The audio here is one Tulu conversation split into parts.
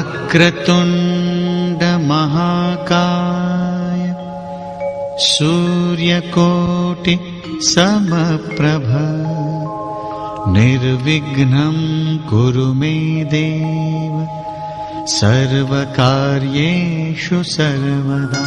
वक्रतुण्ड महाकाय सूर्यकोटि समप्रभ निर्विघ्नं कुरु मे देव सर्वकार्येषु सर्वदा।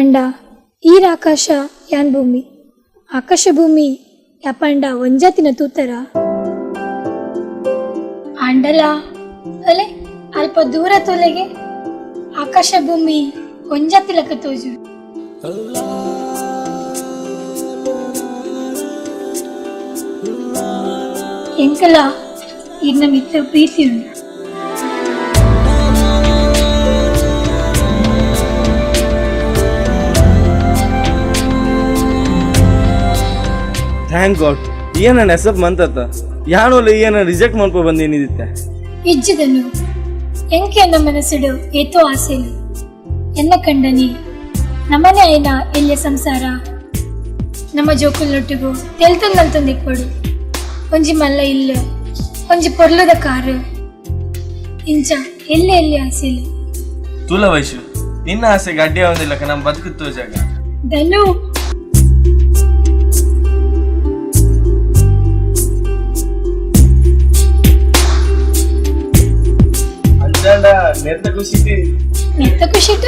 ಅಂಡ ಈರಾಕಾಶ ಯಾನ್ ಭೂಮಿ ಆಕಾಶ ಭೂಮಿ ಯಾಪಂಡ ಒಂಜಾತಿನ ತೂತರ ಆಂಡಲ ಅಲೆ ಅಲ್ಪ ದೂರ ತೋಲೆಗೆ ಆಕಾಶ ಭೂಮಿ ಒಂಜಾತಿಲಕ ತೋಜು. ಎಂಕಲ ಇನ್ನ ಮಿತ್ರ ಪ್ರೀತಿ ಉಂಡು. Thank god ಏನ ನೆಸಪ್ ಮಂತತ್ತ ಯಾನೋಲ್ಲ ಏನ ರಿಜೆಕ್ಟ್ ಮಾಡ್ಕೊ ಬಂದೇನಿದಿತ್ತೆ ಇಜ್ಜಿದನು ಎಂಕೆ ಎನ್ನ ಮನಸ್ಸುಡು ಏತೋ ಆಸೆನು ಎನ್ನ ಕಂಡನಿ ನಮ್ಮನೆ ಐನ ಎಲ್ಲಿಯ ಸಂಸಾರ ನಮ್ಮ ಜೋಕುಲ್ನೊಟ್ಟಿಗೂ ತೆಲ್ತೊಂದಲ್ತೊಂದಿಪ್ಪಡು ಒಂಜಿ ಮಲ್ಲ ಇಲ್ಲ ಒಂಜಿ ಪೊರ್ಲುದ ಕಾರು ಇಂಚ ಎಲ್ಲೆ ಎಲ್ಲಿ ಆಸೆಲು ತುಲ ವೈಶು ನಿನ್ನ ಆಸೆಗೆ ಅಡ್ಡಿ ಒಂದಿಲ್ಲಕ ನಮ್ಮ ಬದುಕು ತೋಜಾಗ ಧನು ಅಂಚಾಂಡ ನೆತ್ತ ಖುಷಿಟ್ ನೆತ್ತ ಖುಷಿಟ್